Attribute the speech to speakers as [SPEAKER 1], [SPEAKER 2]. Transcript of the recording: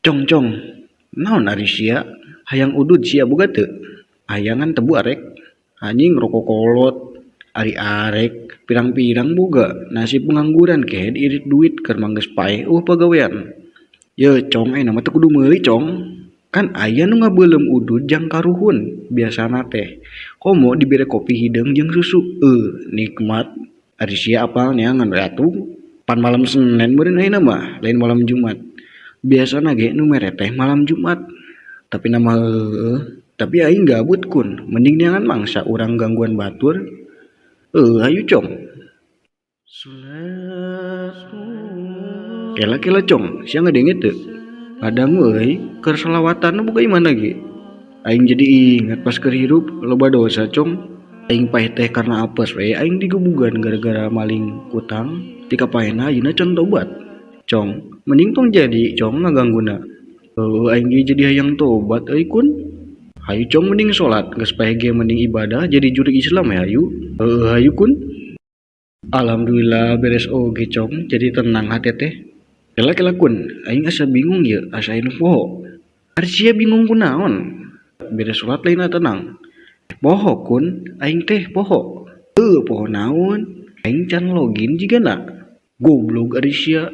[SPEAKER 1] Cong cong, naon ari sia? Hayang udud sia boga teu? Hayangan teu bu arek? Anjing rokok kolot, ari arek pirang-pirang boga, nasib pengangguran kehed irit duit keur mah geus paeh eueuh pagawean. Yeuh cong ayeuna mah teu kudu meuli cong. Kan aya nu ngabeuleum udud jang karuhun biasana teh. Komo dibere kopi hideung jeung susu, eueuh nikmat. Ari sia apal neangan we atuh. Pan malam Senen meureun ayeuna mah, lain malam Jumat. Biasana ge nu mere teh malam Jumat. Tapi na mah heueuh, tapi aing gabut kun, mending neangan mangsa urang gangguan batur. Heueuh hayu cong. Kela kela cong, sia ngadenge teu? Ngadangu euy, keur sholawatan boga imahna ge. Aing jadi ingat pas keur hirup loba dosa cong. Aing paeh teh karena apes we aing digebugan gara-gara maling kutang, ti kapaehna ayeuna can tobat. Cong, mending tong jadi cong ngagangguna. Heueuh aing ge jadi hayang tobat euy kun. Hayu cong mending sholat, geus paeh ge mending ibadah jadi jurig Islam we hayu. Heueuh hayu kun. Alhamdulillah beres oge cong, jadi tenang hate teh. Kela kela kun, aing asa bingung ieu, asa aya nu poho. Ari sia bingung kunaon? Beres sholat lain tenang. Poho kun, aing teh poho. Heueuh poho naon? Aing can login jigana. Goblog ari sia.